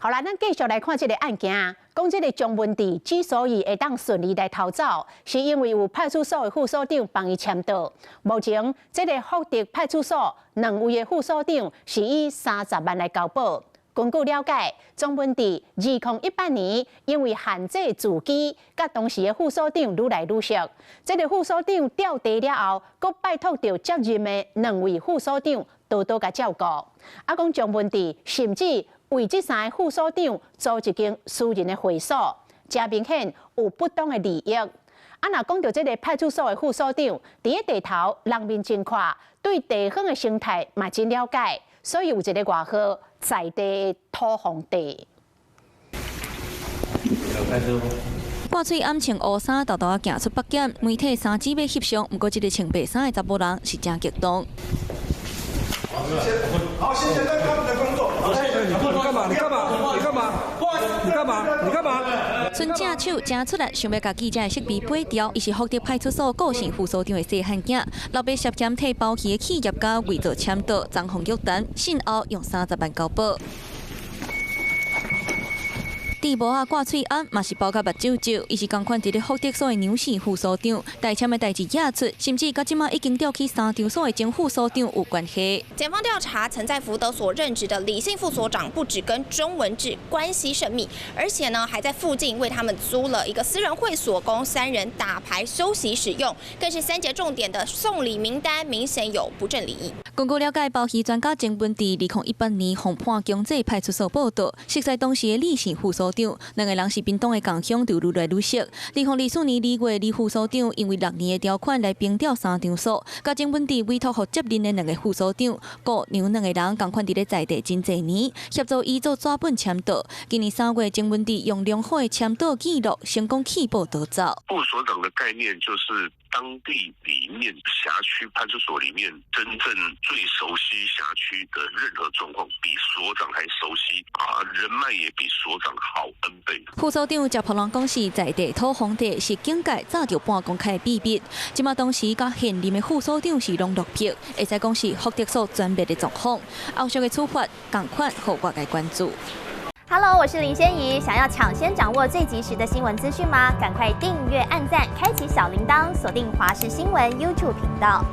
好啦，咱繼續來看這個案件。講這個鍾文智之所以會當順利來逃走，是因為有派出所的副所長幫伊簽到。目前，這個福德派出所兩位的副所長是以30萬來交保。根據了解，鍾文智2018年因為限制住居，佮當時的副所長愈來愈熟。這個副所長調地了後，閣拜託著接任的兩位副所長多多共照顧。啊，講鍾文智甚至為這三个副所長租一間私人的會所，誠明顯有不當的利益。啊，若講著這个派出所的副所長，佇咧地頭人面真闊，對地方的生態嘛真了解，所以有一个外號在地土皇帝。掛喙罨穿烏衫，沓沓仔行出北檢，媒體三姊欲翕相，毋過這个穿白衫的查埔人是誠激動。好，謝謝大家的工作。你幹嘛？你幹嘛？你幹嘛？你幹嘛？你幹嘛？伸正手誠出力，想欲共記者的設備掰掉。伊是福德派出所顧姓副所長的細漢囝，老爸涉嫌替包魚的企業家偽造簽到，昨予約談，訊後用30萬交保。戴帽仔掛喙罨，嘛是包甲目睭皺。伊是仝款佇咧福德所的梁姓副所長，代簽的代誌惹出，甚至佮這馬已經調去三重所的前副所長有關係。檢方調查，曾在福德所任職的李姓副所長，不止跟鍾文智關係甚密，而且呢，還在附近為他們租了一個私人會所，供三人打牌休息使用，更是三節重點的送禮名單，明顯有不正利益。根據了解，包魚專家鍾文智2018年予判強制派出所報到，熟似當時的李姓副所長，兩個人是屏東的仝鄉，就愈來愈熟。2024年2月，李副所長因為6年的條款來平調三重所，共鍾文智委託予接任的兩個副所長，顧梁兩個人仝款佇咧在地真濟年，協助伊做紙本簽到。今年3月，鍾文智用良好的簽到記錄，成功棄保逃走。副所長的概念就是當地裡面轄區派出所裡面真正最熟悉轄區的任何狀況，比所長還熟悉啊，人脈也比所長好 N 倍。副所長接予人講是在地土皇帝，是警界早就半公開的秘密。這馬當時佮現任的副所長是攏落魄，會使講是福德所專門的狀況。後續的處罰仝款，予外界關注。 Hello，我是林仙怡。想要搶先掌握最及時的新聞資訊嗎？趕快訂閱、按讚、開啟小鈴鐺，鎖定華視新聞 YouTube 頻道。